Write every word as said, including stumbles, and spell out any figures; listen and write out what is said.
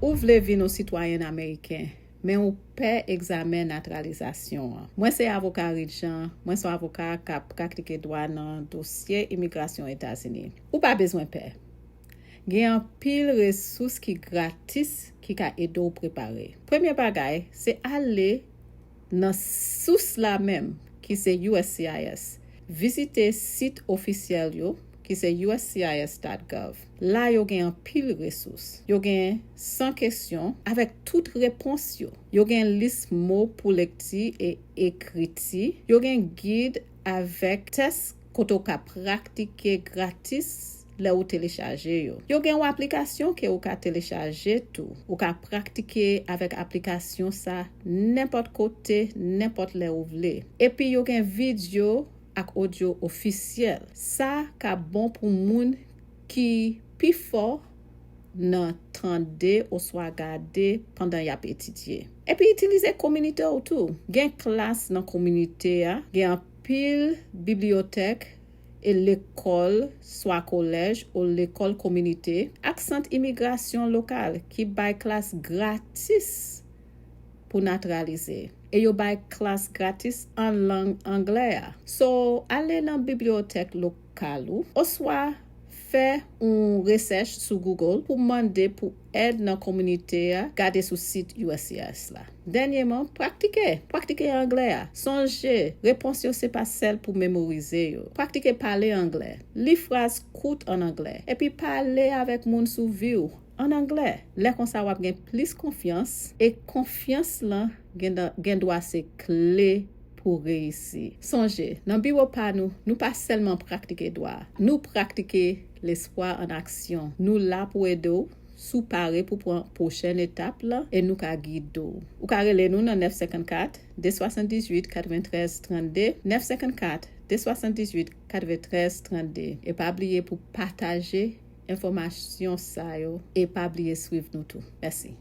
Ou vle vin yon sitwayen ameriken, men ou pè egzamen natiralizasyon an. Mwen se avoka Reed Jean, mwen se yon avoka k ap pratike dwa nan dosye imigrasyon Etazini. Ou pa bezwen pè. Gen anpil resous ki gratis ki ka ede w prepare. Premye bagay, se ale nan sous la menm, ki se U S C I S. Vizite sit ofisyèl yo, ki se U S C I S dot gov. La yo gen anpil resous. Yo gen san kesyon avèk tout repons yo. Yo gen lis mo pou lekti e ekriti. Yo gen gid avèk tès kote w ka pratike gratis lè ou telechaje yo. Yo gen yon aplikasyon ke ou ka telechaje tou. Ou ka pratike avèk aplikasyon sa nenpòt kote, nenpòt lè ou vle. Epi yo gen videyo ak odyo ofisyèl. Sa ka bon pou moun ki pi fò nan tande oswa gade pandan y ap etidye. Epi itilize kominote w tou. Gen klas nan kominote a, gen anpil bibliyotèk e lekòl, swa kolèj ou lekòl kominote, ak sant imigrasyon lokal ki bay klas gratis pou natiralize. E yo bay klas gratis an lang anglè a. So, ale nan bibliyotèk lokal ou, oswa fè yon resèch sou Google pou mande pou èd nan kominote a, gade sou sit U S C I S la. Dènyèman, pratike. Pratike anglè a. Sonje, repons yo se pa sèl pou memorize yo. Pratike pale anglè. Li fraz kout an anglè. Epi pale avèk moun sou vi w an anglè. Lè konsa, w ap gen plis konfyans, e konfyans lan gen, gen dwa se kle pou reyisi. Sonje, nan biwo pa nou, nou pa sèlman pratike dwa, nou pratike lespwa an aksyon. Nou la pou ede w si w pare pou pran pwochèn etap la, e nou ka gide w. Ou ka rele nou nan nèf senkannkat, de swasanndizuit, katreventrèz, trannde, nèf senkannkat, de swasanndizuit, katreventrèz, trannde. E pa bliye pou pataje enfòmasyon sa yo, e pa bliye swiv nou tou. Mèsi.